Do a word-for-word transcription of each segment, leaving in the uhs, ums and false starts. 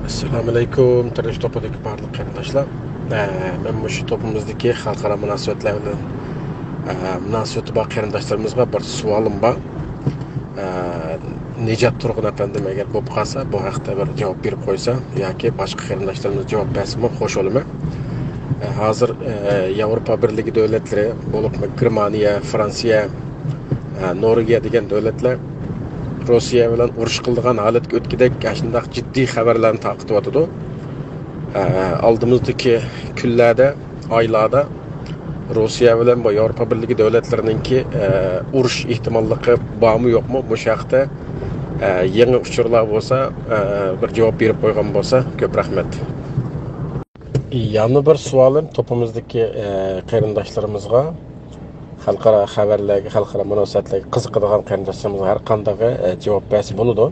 ئەسسالامۇئەلەيكۇم، تىرىش توپىدىكى بارلىق قېرىنداشلار. ئە، مەن مۇشۇ توپىمىزدىكى خەلقئارا مۇناسىۋەتلەر بىلەن، ئە، مۇناسىۋىتى بار قېرىنداشلىرىمىزغا بىر سوئالىم بار. ئە، نىجات تۇرغۇن ئەپەندىم، ئەگەر بولۇپ قالسا، بۇ ھەقتە بىر جاۋاب بېرىپ قويسا ياكى باشقا قېرىنداشلىرىمىز جاۋاب بەرسىمۇ خوش بولىمەن. ئە، ھازىر، ئە، ياۋروپا بىرلىكى دۆلەتلىرى، بولۇپمۇ گېرمانىيە، فرانسىيە، ئە، نورۋېگىيە دېگەن دۆلەتلەر روسىيە بىلەن ئۇرۇش قىلىدىغان ھالەتكە ئۆتكۈدەك ئاشۇنداق جىددىي خەۋەرلەرنى تارقىتىۋاتىدۇ. ئە، ئالدىمىزدىكى كۈنلەردە، ئايلاردا روسىيە بىلەن بۇ ياۋروپا بىرلىكى دۆلەتلىرىنىڭكى، ئە، ئۇرۇش ئېھتىماللىقى بارمۇ يوقمۇ؟ مۇشۇ ھەقتە، ئە، يېڭى ئۇچۇرلار بولسا، ئە، بىر جاۋاب بېرىپ قويغان بولسا كۆپ رەھمەت. يەنە بىر سوئالىم، توپىمىزدىكى، ئە، قېرىنداشلىرىمىزغا، خەلقئارا خەۋەرلەرگە، خەلقئارا مۇناسىۋەتلەرگە قىزىقىدىغان قېرىنداشلىرىمىزغا ھەر قانداقى، ئە، جاۋاب بەرسە بولىدۇ.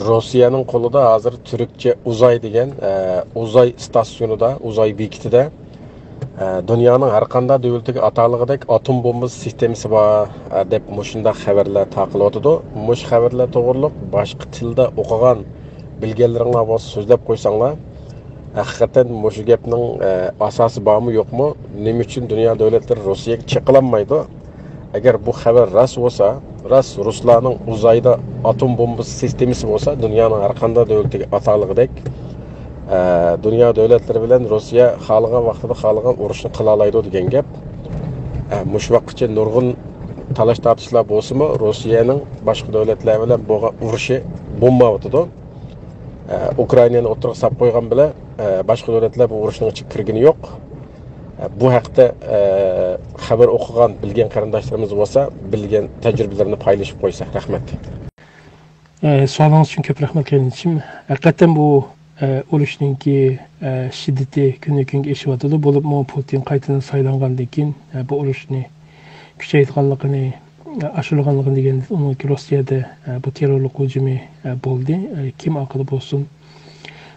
روسىيەنىڭ قولىدا ھازىر تۈركچە ئۇزاي دېگەن، ئە، ئۇزاي ئىستاسيونىدا، ئۇزاي بېكىتىدە، ئە، دۇنيانىڭ ھەر قانداق دۆلىتىگە ئاتالىغۇدەك ئاتوم بومبا سىستېمىسى بار، ئە، دەپ مۇشۇنداق خەۋەرلەر تارقىلىۋاتىدۇ. مۇشۇ خەۋەرلەر توغرۇلۇق باشقا تىلدا ئوقۇغان، بىلگەنلىرىڭلار بولسا سۆزلەپ قويساڭلار. ھەقىقەتەن مۇشۇ گەپنىڭ، ئە، ئاساسى بارمۇ يوقمۇ؟ نېمە ئۈچۈن دۇنيا دۆلەتلىرى روسىيەگە چېقىلالمايدۇ؟ ئەگەر بۇ خەۋەر راست بولسا، راست رۇسلارنىڭ ئۇزايدا ئاتوم بومبا سىستېمىسى بولسا، دۇنيانىڭ ھەر قانداق دۆلىتىگە ئاتالىغۇدەك، ئە، دۇنيا دۆلەتلىرى بىلەن روسىيە خالىغان ۋاقتىدا خالىغان ئۇرۇشنى قىلالايدۇ دېگەن گەپ. ئە، مۇشۇ ۋاقىتقىچە نۇرغۇن تالاش تارتىشلار بولسىمۇ، روسىيەنىڭ باشقا دۆلەتلەر بىلەن بولغان ئۇرۇشى بولمايۋاتىدۇ. ئە، ئۇكرائىنانى ئوتتۇرىغا ساپ قويغان بىلەن، ئە، باشقا دۆلەتلەر بۇ ئۇرۇشنىڭ ئىچىگە كىرگىنى يوق. ئە، بۇ ھەقتە، ئە، خەۋەر ئوقۇغان، بىلگەن قېرىنداشلىرىمىز بولسا، بىلگەن تەجرىبىلىرىنى پايلىشىپ قويسا. رەھمەت. ئە، سوئالىڭىز ئۈچۈن كۆپ رەھمەت، قېرىندىشىم. ھەقىقەتەن بۇ، ئە، ئۇرۇشنىڭكى، ئە، شىددىتى كۈندىن-كۈنگە ئېشىۋاتىدۇ. بولۇپمۇ پۇتىن قايتىدىن سايلانغاندىن كېيىن، ئە، بۇ ئۇرۇشنى كۈچەيتىدىغانلىقىنى، ئە، ئاشۇرىدىغانلىقىنى دېگەندىن ئۇنىڭكى روسىيەدە، ئە، بۇ تېررورلۇق ھۇجۇمى، ئە، بولدى. ئە، كىم ئارقىدا بولسۇن،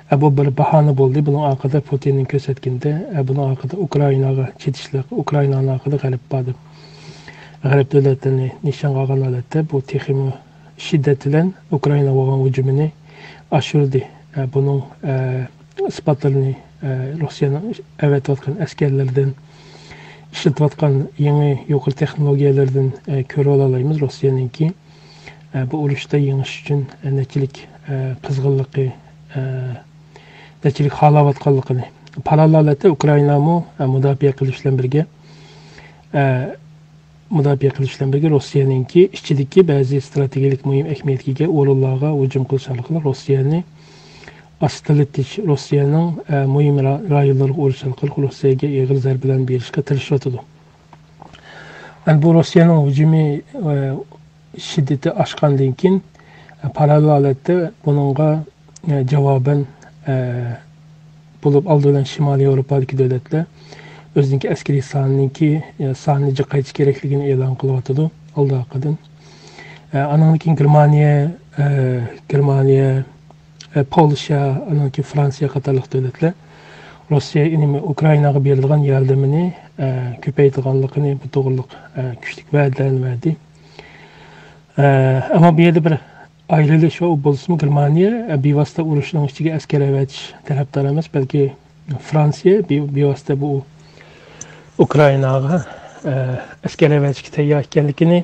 ئە، بۇ بىر باھانە بولدى. بۇنىڭ ئارقىدا پۇتىننىڭ كۆرسەتكىنىدە، ئە، بۇنىڭ ئارقىدا ئۇكرائىناغا چېتىشلىق، ئۇكرائىنانىڭ ئارقىدا غەرب بار دەپ، غەرب دۆلەتلىرىنى نىشانغا ئالغان ھالەتتە، بۇ تېخىمۇ شىددەت بىلەن ئۇكرائىناغا بولغان ھۇجۇمىنى ئاشۇردى. ئە، بۇنىڭ، ئە، ئىسپاتلىرىنى، ئە، روسىيەنىڭ ئەۋەتىۋاتقان ئەسكەرلىرىدىن، ئىشلىتىۋاتقان يېڭى يۇقىرى تېخنولوگىيەلىرىدىن، ئە، كۆرۈۋالالايمىز. روسىيەنىڭكى، ئە، بۇ ئۇرۇشتا يېڭىش ئۈچۈن، ئە، نەچچىلىك، ئە، قىزغىنلىقى، ئە، نەچچىلىك خالاۋاتقانلىقىنى. پاراللېل ھالەتتە ئۇكرائىنامۇ، ئە، مۇداپىئە قىلىش بىلەن بىرگە، ئە، مۇداپىئە قىلىش بىلەن بىرگە، روسىيەنىڭكى ئىچىدىكى بەزى ئىستراتېگىيەلىك مۇھىم ئەھمىيەتكە ئىگە ئورۇنلارغا ھۇجۇم قىلىش ئارقىلىق روسىيەنى ئاستىلىتىش، روسىيەنىڭ، ئە، مۇھىم را-، رايونلىرىغا ئۇرۇش ئارقىلىق روسىيەگە ئېغىر زەربىلەرنى بېرىشكە تىرىشىۋاتىدۇ. ئەمدى بۇ روسىيەنىڭ ھۇجۇمى، ئە، شىددىتى ئاشقاندىن كېيىن، ئە، پاراللېل ھالەتتە بۇنىڭغا، ئە، جاۋابەن، ئە، بولۇپ، ئالدى بىلەن شىمالىي ياۋروپادىكى دۆلەتلەر ئۆزىنىڭكى ئەسكىرىي سانىنىڭكى، ئە، سانىنى جىقايتىش كېرەكلىكىنى ئېلان قىلىۋاتىدۇ ئالدى ئارقىدىن. ئە، ئانىڭدىن كېيىن گېرمانىيە، ئە، گېرمانىيە، ئە، پولشا، ئانىڭدىن كېيىن فرانسىيە قاتارلىق دۆلەتلەر روسىيە، نېمە، ئۇكرائىناغا بېرىدىغان ياردىمىنى، ئە، كۆپەيتىدىغانلىقىنى، بۇ توغرىلىق، ئە، كۈچلۈك ۋەدىلەرنى بەردى. ئە، ئەمما بۇ يەردە بىر ئايرىلىش بولسىمۇ، گېرمانىيە، ئە، بىۋاسىتە ئۇرۇشنىڭ ئىچىگە ئەسكەر ئەۋەتىش تەرەپدار ئەمەس، بەلكى فرانسىيە بىۋاسىتە بۇ ئۇكرائىناغا، ئە، ئەسكەر ئەۋەتىشكە تەييار ئىكەنلىكىنى،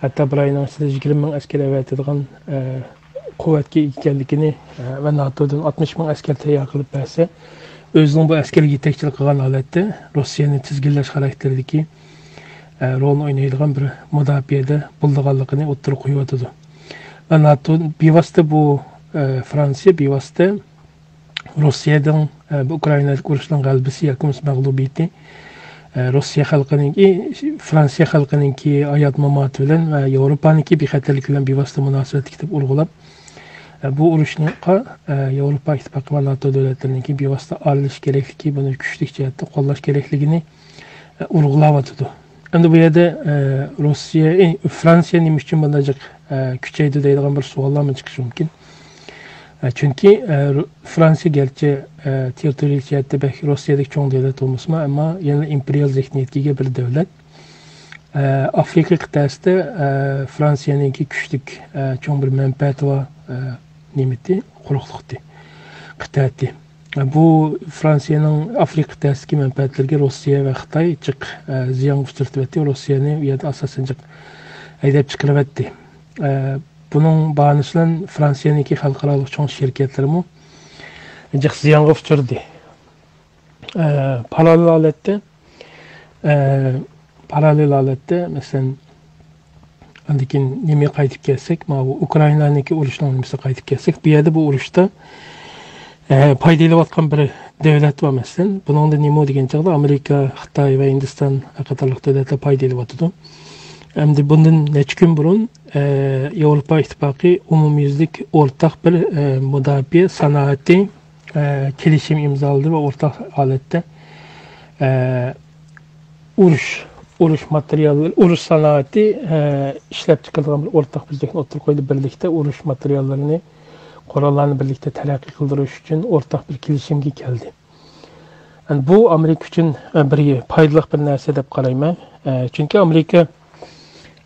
ھەتتا بىر ئاينىڭ ئىچىدە يىگىرمە مىڭ ئەسكەر ئەۋەتىدىغان، ئە، قۇۋۋەتكە ئىگە ئىكەنلىكىنى، ئە، ۋە ناتودىن ئاتمىش مىڭ ئەسكەر تەييار قىلىپ بەرسە، ئۆزىنىڭ بۇ ئەسكەرگە يېتەكچىلىك قىلغان ھالەتتە روسىيەنى تىزگىنلەش خاراكتېرىدىكى، ئە، رولنى ئوينايدىغان بىر مۇداپىئەدە بولىدىغانلىقىنى ئوتتۇرىغا قويۇۋاتىدۇ. ۋە ناتو بىۋاسىتە بۇ، ئە، فرانسىيە بىۋاسىتە روسىيەنىڭ، ئە، بۇ ئۇكرائىنادىكى ئۇرۇشنىڭ غەلىبىسى ياكى بولمىسا مەغلۇبىيىتى، ئە، روسىيە خەلقىنىڭكى، فرانسىيە خەلقىنىڭكى ھايات ماماتى بىلەن ۋە ياۋروپانىڭكى بىخەتەرلىكى بىلەن بىۋاسىتە مۇناسىۋەتلىك دەپ ئۇرغۇلاپ، ئە، بۇ ئۇرۇشقا، ئە، ياۋروپا ئىتتىپاقى ۋە ناتو دۆلەتلىرىنىڭكى بىۋاسىتە ئارىلىشىش كېرەكلىكى، بۇنى كۈچلۈك جەھەتتە قوللاش كېرەكلىكىنى، ئە، ئۇرغۇلاۋاتىدۇ. ئەمدى بۇ يەردە، ئە، روسىيە، ئى، فرانسىيە نېمە ئۈچۈن بۇنداق جىق، ئە، كۈچەيدۇ دەيدىغان بىر سوئاللارمۇ چىقىشى مۇمكىن. ئە، چۈنكى، ئە، رۇ-، فرانسىيە گەرچە، ئە، تېررىتورىيەلىك جەھەتتە بەك روسىيەدەك چوڭ دۆلەت بولمىسىمۇ، ئەمما يەنىلا ئىمپېرىيال زېھنىيەتكە ئىگە بىر دۆلەت. ئە، ئافرىقا قىتئەسىدە، ئە، فرانسىيەنىڭكى كۈچلۈك، ئە، چوڭ بىر مەنپەئەتى بار، ئە، نېمىتى، قۇرۇقلۇقتى. قىتئەتى. بۇ فرانسىيەنىڭ ئافرىقا قىتئەسىدىكى مەنپەئەتلىرىگە روسىيە ۋە خىتاي جىق، ئە، زىيانغا ئۇچرىتىۋەتتى. روسىيەنى ئۇ يەردە ئاساسەن جىق ھەيدەپ چىقىرىۋەتتى. ئە، بۇنىڭ باھانىسى بىلەن فرانسىيەنىڭكى خەلقئارالىق چوڭ شىركەتلىرىمۇ جىق زىيانغا ئۇچرىدى. ئە، پاراللېل ھالەتتە، ئە، پاراللېل ھالەتتە، مەسىلەن، ئاندىن كېيىن نېمىگە قايتىپ كەلسەك، ماۋۇ ئۇكرائىنانىڭكى ئۇرۇشىنىڭ نېمىسىگە قايتىپ كەلسەك، بۇ يەردە بۇ ئۇرۇشتا، ئە، پايدا ئېلىۋاتقان بىر دۆلەت بار، مەسىلەن. بۇنىڭدا نېمە دېگەن چاغدا ئامېرىكا، خىتاي ۋە ھىندىستان قاتارلىق دۆلەتلەر پايدا ئېلىۋاتىدۇ. ئەمدى بۇندىن نەچچە كۈن بۇرۇن، ئە، ياۋروپا ئىتتىپاقى ئومۇميۈزلۈك ئورتاق بىر، ئە، مۇداپىئە سانائىتى، ئە، كېلىشىم ئىمزالىدى ۋە ئورتاق ھالەتتە، ئە، ئۇرۇش، ئۇرۇش ماتېرىياللىرى، ئۇرۇش سانائىتى، ئە، ئىشلەپچىقىرىدىغان بىر ئورتاق بىرلىكنى ئوتتۇرىغا قويدى. بىرلىكتە ئۇرۇش ماتېرىياللىرىنى، قوراللارنى بىرلىكتە تەرەققىي قىلدۇرۇش ئۈچۈن ئورتاق بىر كېلىشىمگە كەلدى. يەنى بۇ ئامېرىكا ئۈچۈن، ئە، بىر پايدىلىق بىر نەرسە دەپ قارايمەن. ئە، چۈنكى ئامېرىكا،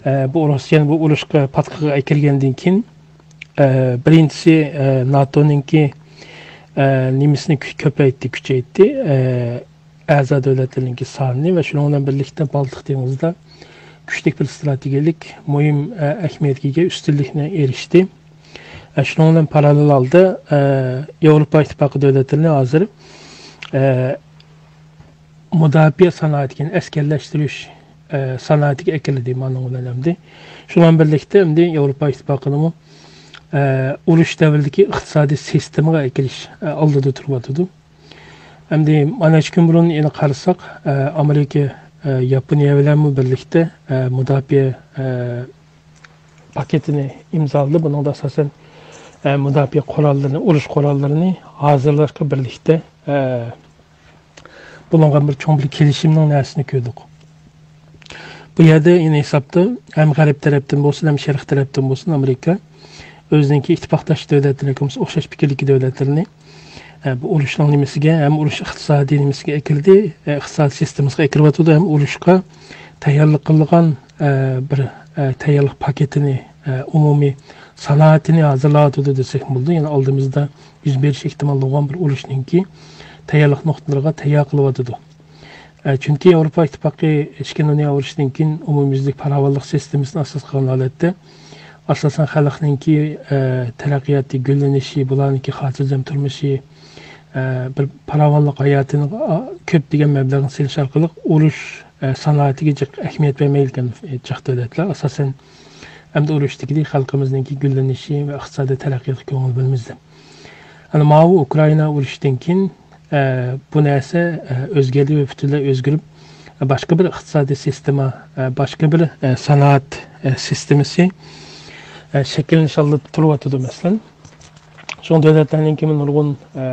ئە، بۇ روسىيەنى بۇ ئۇرۇشقا پاتقىقىغا ئەكىرگەندىن كېيىن، ئە، بىرىنچىسى، ئە، ناتونىڭكى، ئە، نېمىسىنى كۈ-، كۆپەيتتى، كۈچەيتتى، ئە، ئەزا دۆلەتلىرىنىڭكى سانىنى ۋە شۇنىڭ بىلەن بىرلىكتە بالتىق دېڭىزىدا كۈچلۈك بىر ئىستراتېگىيەلىك مۇھىم، ئە، ئەھمىيەتكە ئىگە ئۈستۈنلۈكنى ئېرىشتى. ئە، شۇنىڭ بىلەن پاراللېل ھالدا، ئە، ياۋروپا ئىتتىپاقى دۆلەتلىرىنى ھازىر، ئە، مۇداپىئە سانائىتىگە، يەنى ئەسكەرلەشتۈرۈش، ئە، سانائىتىگە ئەكىلدى مانىڭ بىلەن ئەمدى. شۇنىڭ بىلەن بىرلىكتە ئەمدى ياۋروپا ئىتتىپاقىنىمۇ، ئە، ئۇرۇش دەۋرىدىكى ئىقتىسادىي سىستېمىغا ئەكىلىش، ئە، ئالدىدا تۇرۇۋاتىدۇ. ئەمدى مانا نەچچە كۈن بۇرۇن يەنە قارىساق، ئە، ئامېرىكا، ئە، ياپونىيە بىلەنمۇ بىرلىكتە، ئە، مۇداپىئە، ئە، پاكىتىنى ئىمزالىدى. بۇنىڭدا ئاساسەن، ئە، مۇداپىئە قوراللىرىنى، ئۇرۇش قوراللىرىنى ھازىرلاشقا بىرلىكتە، ئە، بولۇنغان بىر چوڭ بىر كېلىشىمنىڭ نەرسىنى كۆردۇق. بۇ يەردە يەنە ھېسابتا ھەم غەرب تەرەپتىن بولسۇن، ھەم شەرق تەرەپتىن بولسۇن، ئامېرىكا ئۆزىنىڭكى ئىتتىپاقداش دۆلەتلىرى ياكى بولمىسا ئوخشاش پىكىردىكى دۆلەتلىرىنى، ئە، بۇ ئۇرۇشنىڭ نېمىسىگە، ھەم ئۇرۇش ئىقتىسادىي نېمىسىگە ئەكىلدى، ئە، ئىقتىساد سىستېمىسىغا ئەكىرىۋاتىدۇ، ھەم ئۇرۇشقا تەييارلىق قىلىدىغان، ئە، بىر، ئە، تەييارلىق پاكېتىنى، ئە، ئومۇمىي سانائىتىنى ھازىرلاۋاتىدۇ دېسەكمۇ بولىدۇ. يەنى ئالدىمىزدا يۈز بېرىش ئېھتىمالى بولغان بىر ئۇرۇشنىڭكى تەييارلىق نۇقتىلىرىغا تەييار قىلىۋاتىدۇ. ئە، چۈنكى ياۋروپا ئىتتىپاقى ئىككىنچى دۇنيا ئۇرۇشىدىن كېيىن ئومۇميۈزلۈك پاراۋانلىق سىستېمىسىنى ئاساس قىلغان ھالەتتە، ئاساسەن خەلقنىڭكى، ئە، تەرەققىياتى، گۈللىنىشى، بۇلارنىڭكى خاتىرجەم تۇرمۇشى، ئە، بىر پاراۋانلىق ھاياتىنىڭ، ئا، كۆپ دېگەن مەبلەغنى سېلىش ئارقىلىق ئۇرۇش، ئە، سانائىتىگە جىق ئەھمىيەت بەرمەيدىكەن، ئە، جىق دۆلەتلەر. ئاساسەن، ئەمدى ئۇرۇشتىكىدەك خەلقىمىزنىڭكى گۈللىنىشى ۋە ئىقتىسادىي تەرەققىياتىغا كۆڭۈل بۆلىمىز دەپ. ئەنە ماۋۇ ئۇكرائىنا ئۇرۇشىدىن كېيىن، ئە، بۇ نەرسە، ئە، ئۆزگەردى ۋە پۈتۈنلەي ئۆزگىرىپ، باشقا بىر ئىقتىسادىي سىستېما، ئە، باشقا بىر، ئە، سانائەت، ئە، سىستېمىسى، ئە، شەكىللىنىش ئالدىدا تۇرۇۋاتىدۇ، مەسىلەن. شۇڭا دۆلەتلەرنىڭكى نۇرغۇن، ئە،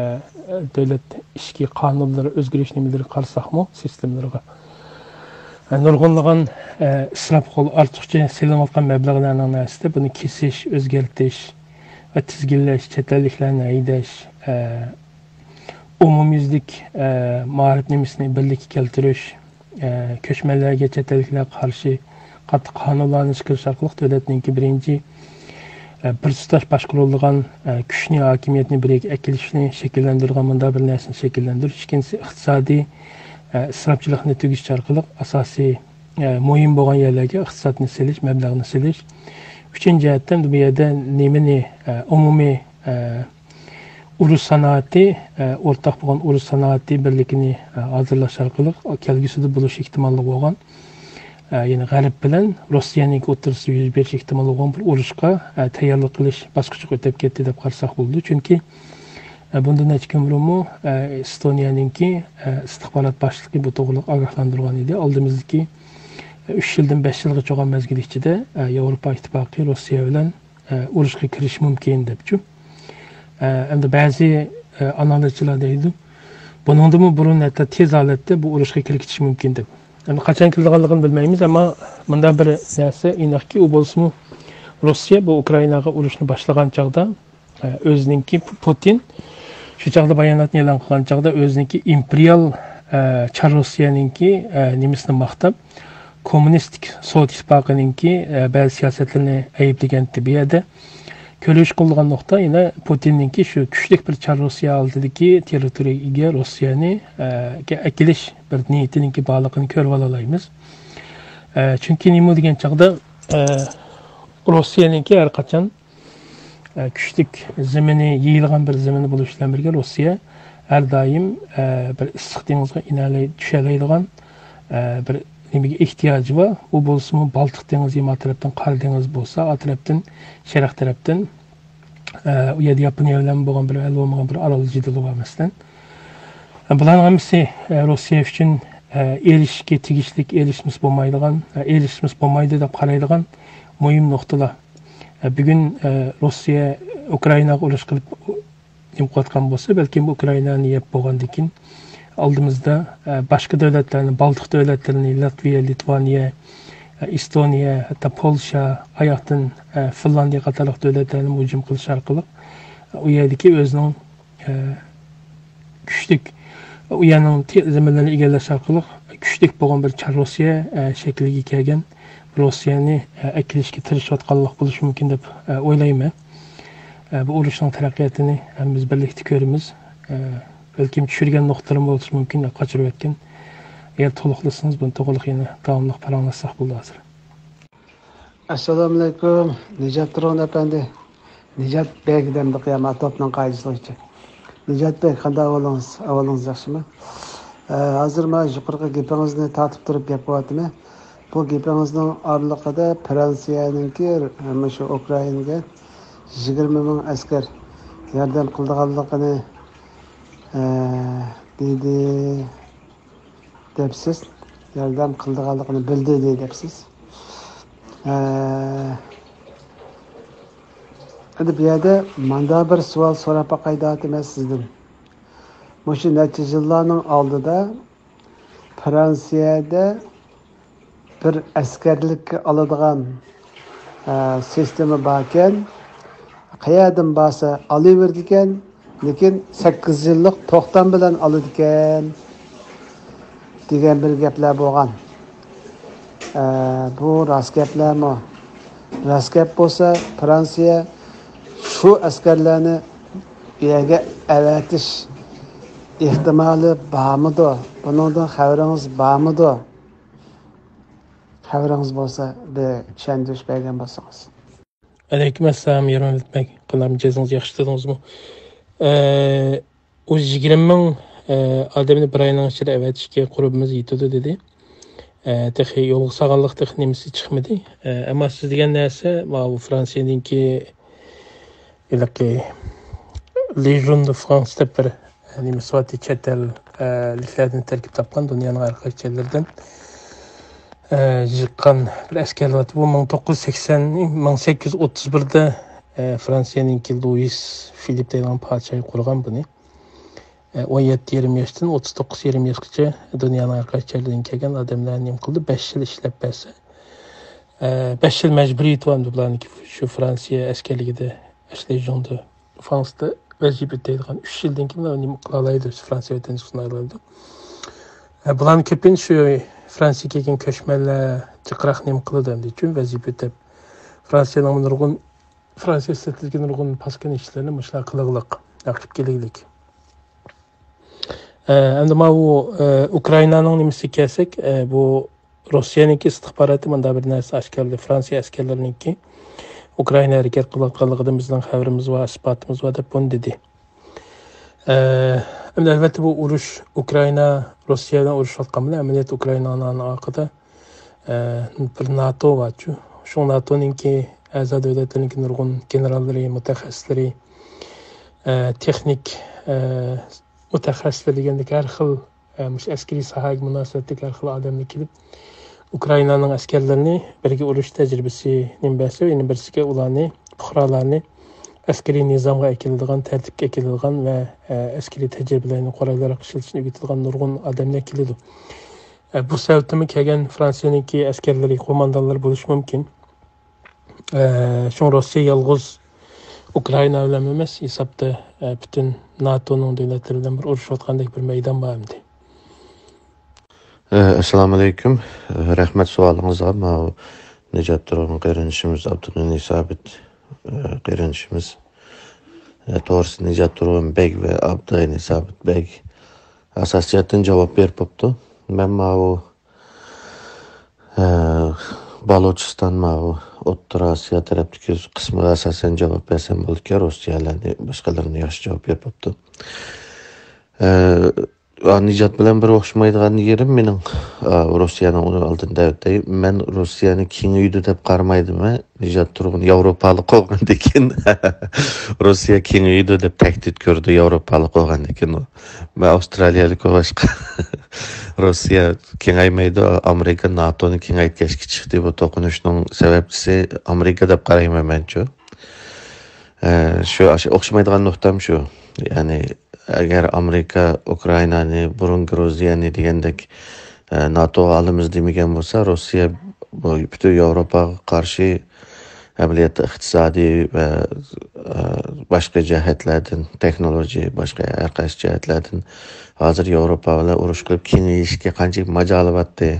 دۆلەت ئىچكى قانۇنلىرى ئۆزگىرىش نېمىلىرىگە قارىساقمۇ، سىستېمىلىرىغا، ئە، نۇرغۇنلىغان، ئە، ئىسراپخور، ئارتۇقچە سېلىنىۋاتقان مەبلەغلەرنىڭ نەرسىدە بۇنى كېسىش، ئۆزگەرتىش ۋە تىزگىنلەش، چەت ئەللىكلەرنى ھەيدەش، ئە، ئومۇميۈزلۈك، ئە، مائارىپ نېمىسىنى بىرلىككە كەلتۈرۈش، ئە، كۆچمەنلەرگە چەت ئەللىكلەرگە قارشى قاتتىق قانۇنلارنى چىقىرىش ئارقىلىق دۆلەتنىڭكى بىرىنچى، ئە، بىر تۇتاش باشقۇرۇلىدىغان، ئە، كۈچنى، ھاكىمىيەتنى بىر يەرگە ئەكېلىشنى شەكىللەندۈرىدىغان مۇنداق بىر نەرسىنى شەكىللەندۈرۈش. ئىككىنچىسى، ئىقتىسادىي، ئە، ئىسراپچىلىقنى تۈگىتىش ئارقىلىق ئاساسىي، ئە، مۇھىم بولغان يەرلەرگە ئىقتىسادنى سېلىش، مەبلەغنى سېلىش. ئۈچىنچى جەھەتتىن، بۇ يەردە نېمىنى، ئە، ئومۇمىي، ئە، ئۇرۇش سانائىتى، ئە، ئورتاق بولغان ئۇرۇش سانائىتى بىرلىكىنى، ئە، ھازىرلاش ئارقىلىق كەلگۈسىدە بولۇش ئېھتىماللىقى بولغان، ئە، يەنى غەرب بىلەن روسىيەنىڭكى ئوتتۇرىسىدا يۈز بېرىش ئېھتىمالى بولغان بىر ئۇرۇشقا، ئە، تەييارلىق قىلىش باسقۇچىغا ئۆتۈپ كەتتى دەپ قارىساق بولىدۇ. چۈنكى، ئە، بۇندىن نەچچە كۈن بۇرۇنمۇ، ئە، ئېستونىيەنىڭكى، ئە، ئىستىخبارات باشلىقى بۇ توغرىلىق ئاگاھلاندۇرغان ئىدى. ئالدىمىزدىكى، ئە، ئۈچ يىلدىن بەش يىلغىچە بولغان مەزگىل ئىچىدە، ئە، ياۋروپا ئىتتىپاقى روسىيە بىلەن ئە، ئۇرۇشقا كىرىشى مۇمكىن دەپچۇ. ئە، ئەمدى بەزى، ئە، ئانالىزچىلار دەيدۇ، بۇنىڭدىنمۇ بۇرۇن ھەتتا تېز ھالەتتە بۇ ئۇرۇشقا كىرىپ كېتىشى مۇمكىن دەپ. ئەمدى قاچان كېلىدىغانلىقىنى بىلمەيمىز، ئەمما مۇنداق بىر نەرسە ئېنىقكى، ئۇ بولسىمۇ روسىيە بۇ ئۇكرائىناغا ئۇرۇشنى باشلىغان چاغدا، ئە، ئۆزىنىڭكى پۇتىن شۇ چاغدا باياناتنى ئېلان قىلغان چاغدا ئۆزىنىڭكى ئىمپېرىيال، ئە، چار روسىيەنىڭكى، ئە، نېمىسىنى ماختاپ، كوممۇنىستىك سوۋېت ئىتتىپاقىنىڭكى، ئە، بەزى سىياسەتلىرىنى ئەيىبلىگەنتى. بۇ يەردە كۆرۈش قىلىدىغان نۇقتا يەنە پۇتىننىڭكى شۇ كۈچلۈك بىر چار روسىيە ھالىتىدىكى تېررىتورىيەگە ئىگە روسىيەنى، ئە، ئەكېلىش بىر نىيىتىنىڭكى بارلىقىنى كۆرۈۋالالايمىز. ئە، چۈنكى نېمە دېگەن چاغدا، ئە، روسىيەنىڭكى ھەر قاچان، ئە، كۈچلۈك زېمىنى، يېيىلغان بىر زېمىنى بولۇش بىلەن بىرگە روسىيە ھەر دائىم، ئە، بىر ئىسسىق دېڭىزغا ئىنەلەي-، چۈشەلەيدىغان، ئە، بىر نېمىگە ئېھتىياجى بار. ئۇ بولسىمۇ بالتىق دېڭىزى، ما تەرەپتىن قارا دېڭىز بولسا، ئا تەرەپتىن، شەرق تەرەپتىن، ئە، ئۇ يەردە ياپونىيە بىلەن بولغان بىر ھەل بولمىغان بىر ئارال جېدىلى بار مەسىلەن. ئە، بۇلارنىڭ ھەممىسى، ئە، روسىيە ئۈچۈن، ئە، ئېرىشىشكە تېگىشلىك، ئېرىشمىسە بولمايدىغان، ئە، ئېرىشمىسە بولمايدۇ دەپ قارايدىغان مۇھىم نۇقتىلار. ئە، بۈگۈن، ئە، روسىيە ئۇكرائىناغا ئۇرۇش قىلىپ، نېمە قىلىۋاتقان بولسا، بەلكىم ئۇكرائىنانى يەپ بولغاندىن كېيىن، ئالدىمىزدا، ئە، باشقا دۆلەتلەرنى، بالتىق دۆلەتلىرىنى، لاتۋىيە، لىتۋانىيە، ئە، ئېستونىيە، ھەتتا پولشا، ئاياقتىن، ئە، فىنلاندىيە قاتارلىق دۆلەتلەرنى ھۇجۇم قىلىش ئارقىلىق، ئۇ يەردىكى ئۆزىنىڭ، ئە، كۈچلۈك، ئۇ يەرنىڭ تې-، زېمىنلىرىنى ئىگىلەش ئارقىلىق كۈچلۈك بولغان بىر چار روسىيە، ئە، شەكلىگە كەلگەن روسىيەنى، ئە، ئەكېلىشكە تىرىشىۋاتقانلىق بولۇشى مۇمكىن دەپ، ئە، ئويلايمەن. ئە، بۇ ئۇرۇشنىڭ تەرەققىياتىنى ھەممىمىز بىرلىكتە كۆرىمىز. ئە، بەلكىم چۈشۈرگەن نۇقتىلىرىم بولۇشى مۇمكىن، قاچۇرۇۋەتكەن. ئەگەر تولۇقلىسىڭىز، بۇنى تولۇق يەنە داۋاملىق پاراڭلاشساق بولىدۇ ھازىر. ئەسسالامۇئەلەيكۇم، نىجات تۇرغۇن ئەپەندى. نىجات بەگ دەمدۇق يا، ما توپنىڭ قائىدىسى بويىچە. نىجات بەگ، قانداق ئەھۋالىڭىز؟ ئەھۋالىڭىز ياخشىمۇ؟ ئە، ھازىر ما يۇقىرىقى گېپىڭىزنى تارتىپ تۇرۇپ گەپ قىلىۋاتىمەن. بۇ گېپىڭىزنىڭ ئارىلىقىدا فرانسىيەنىڭكى مۇشۇ ئۇكرائىنىگە يىگىرمە مىڭ ئەسكەر ياردەم قىلىدىغانلىقىنى، ئە، دېدى دەپسىز. ياردەم قىلىدىغانلىقىنى بىلدى دەپسىز. ئە، ئەمدى بۇ يەردە مانداق بىر سوئال سوراپ باقاي دەۋاتىمەن سىزدىن. مۇشۇ نەچچە يىللارنىڭ ئالدىدا فرانسىيەدە بىر ئەسكەرلىككە ئالىدىغان، ئە، سىستېما باركەن، قەيەردىن بارسا ئالىۋېرىدىكەن، لېكىن سەككىز يىللىق توختام بىلەن ئالىدىكەن، دېگەن بىر گەپلەر بولغان. ئە، بۇ راست گەپلەرمۇ؟ راست گەپ بولسا، فرانسىيە شۇ ئەسكەرلەرنى ئۇ يەرگە ئەۋەتىش ئېھتىمالى بارمىدۇ؟ بۇنىڭدىن خەۋىرىڭىز بارمىدۇ؟ خەۋىرىڭىز بولسا، بىر چۈشەندۈرۈش بەرگەن بولسىڭىز. ئەلەيكۇم ئەسسالام، يارمەت بەگ. قانداق، مىجەزىڭىز ياخشى، تۇردىڭىزمۇ؟ ئە، ئۇ يىگىرمە مىڭ، ئە، ئادەمنى بىر ئاينىڭ ئىچىدە ئەۋەتىشكە قۇربىمىز يېتىدۇ دېدى. ئە، تېخى يولغا سالغانلىق تېخى نېمىسى چىقمىدى. ئە، ئەمما سىز دېگەن نەرسە، ماۋۇ فرانسىيەدىكى ھېلىقى لېژون دو فرانس دەپ بىر، ئە، نېمىسى بار، چەت ئەللىكلەردىن تەركىب تاپقان، دۇنيانىڭ ھەر قايسى يەرلىرىدىن، ئە، يىغقان بىر ئەسكەر بار. بۇ مىڭ توققۇز يۈز سەكسەن، مىڭ سەككىز يۈز ئوتتۇز بىردا، ئە، فرانسىيەنىڭكى لۇئىس فىلىپ دەيدىغان پادىشاھى قۇرغان بۇنى. ئە، ئون يەتتە يېرىم ياشتىن ئوتتۇز توققۇز يېرىم ياشقىچە دۇنيانىڭ ھەر قايسى يەرلىرىدىن كەلگەن ئادەملەرنى نېمە قىلدى؟ بەش يىل ئىشلەپ بەرسە، ئە، بەش يىل مەجبۇرىي يېتىۋالدى بۇلارنىڭكى شۇ فرانسىيە ئەسكەرلىكىدە، ئەشلى ژوڭدا، فرانسىدا ۋەزىپە ئۆتەيدىغان. ئۈچ يىلدىن كېيىن بۇلار نېمە قىلالايدۇ، شۇ فرانسىيە ۋەتەندىسى بولالايدۇ. ئە، بۇلارنىڭ كۆپىنچىسى شۇ فرانسىيەگە كەلگەن كۆچمەنلەر جىقراق نېمە قىلىدۇ ئەمدى، چۈنكى ۋەزىپە ئۆتەپ، فرانسىيەنىڭ نۇرغۇن، فرانسىيە سىرتىدىكى نۇرغۇن پاسكىنا ئىشلىرىنى مۇشۇلار قىلغىلىق، قىلىپ كېلىگلىك. ئە، ئەمدى ماۋۇ، ئە، ئۇكرائىنانىڭ نېمىسىگە كەلسەك، ئە، بۇ روسىيەنىڭكى ئىستىخباراتى مۇنداق بىر نەرسە ئاشكارىلىدى. فرانسىيە ئەسكەرلىرىنىڭكى ئۇكرائىنا ھەرىكەت قىلىۋاتقانلىقىدا بىزنىڭ خەۋىرىمىز بار، ئىسپاتىمىز بار دەپ بۇنى دېدى. ئە، ئەمدى ئەلۋەتتە بۇ ئۇرۇش ئۇكرائىنا روسىيە بىلەن ئۇرۇشۇۋاتقان بىلەن ئەمەلىيەتتە ئۇكرائىنانىڭ ئارقىدا، ئە، بىر ناتو بارچۇ. شۇ ناتونىڭكى ئەزا دۆلەتلىرىنىڭكى نۇرغۇن گېنېراللىرى، مۇتەخەسسىسلىرى، ئە، تېخنىك، ئە، مۇتەخەسسىسلەر دېگەندەك ھەر خىل، ئە، مۇشۇ ئەسكىرىي ساھەگە مۇناسىۋەتلىك ھەر خىل ئادەملەر كېلىپ، ئۇكرائىنانىڭ ئەسكەرلىرىنى بىرگە ئۇرۇش تەجرىبىسى نېمە بەرسە، يەنە بىرسىگە ئۇلارنى، پۇقرالارنى ئەسكىرىي نىزامغا ئەكېلىدىغان، تەرتىپكە ئەكېلىدىغان ۋە، ئە، ئەسكىرىي تەجرىبىلەرنى قورايلىراق ئىشلىتىشنى ئۆگىتىدىغان نۇرغۇن ئادەملەر كېلىدۇ. ئە، بۇ سەۋەبتىنمۇ كەلگەن فرانسىيەنىڭكى ئەسكەرلىرى، قوماندانلىرى بولۇشى مۇمكىن. ئە، شۇڭا روسىيە يالغۇز ئۇكرائىنا بىلەن ئەمەس، ھېسابتا، ئە، پۈتۈن ناتونىڭ دۆلەتلىرى بىلەن بىر ئۇرۇشۇۋاتقاندەك بىر مەيدان بار ئەمدى. ئە، ئەسسالامۇئەلەيكۇم. ئە، رەھمەت سوئالىڭىزغا. ماۋۇ نىجات تۇرغۇن قېرىندىشىمىز ئابدۇغېنى سابىت ئە، قېرىندىشىمىز، ئە، توغرىسى نىجات تۇرغۇن بەگ ۋە ئابدۇغېنى سابىت بەگ ئاساسىي جەھەتتىن جاۋاب بېرىپ بوپتۇ. مەن ماۋۇ، ئە، بالۇچىستان، ماۋۇ ئوتتۇرا ئاسىيا تەرەپتىكى قىسمىغا ئاساسەن جاۋاب بەرسەم بولىدىكەن، روسىيەلەرنى، باشقىلىرىنى ياخشى جاۋاب بېرىپ بوپتۇ. ئە، ئا، نىجات بىلەن بىر ئوخشىمايدىغان يېرىم مېنىڭ، ئا، روسىيەنىڭ ئۇنىڭ ئالدىدا دەۋېتەي. مەن روسىيەنى كېڭىيىدۇ دەپ قارىمايدىمەن. نىجات تۇرغۇن ياۋروپالىق بولغاندىكىن، روسىيە كېڭىيىدۇ دەپ تەھدىت كۆرىدۇ ياۋروپالىق بولغاندىكىن ئۇ. مەن ئاۋسترالىيەلىك بولغاچقا، روسىيە كېڭەيمەيدۇ. ئامېرىكا ناتونى كېڭەيتكەچكە چىقتى. بۇ توقۇنۇشنىڭ سەۋەبچىسى ئامېرىكا دەپ قارايمەن مەنچۇ. ئە، شۇ، ئاشۇ ئوخشىمايدىغان نۇقتام شۇ. يەنى، ئەگەر ئامېرىكا ئۇكرائىنانى، بۇرۇن گرۇزىيەنى دېگەندەك، ئە، ناتوغا ئالىمىز دېمىگەن بولسا، روسىيە بۇ پۈتۈن ياۋروپاغا قارشى ئەمەلىيەتتە ئىقتىسادىي ۋە، ئە، باشقا جەھەتلەردىن، تېخنولوگىيە، باشقا ھەر قايسى جەھەتلەردىن ھازىر ياۋروپا بىلەن ئۇرۇش قىلىپ كېڭىيىشكە قانچىلىك ماجالى بارتى؟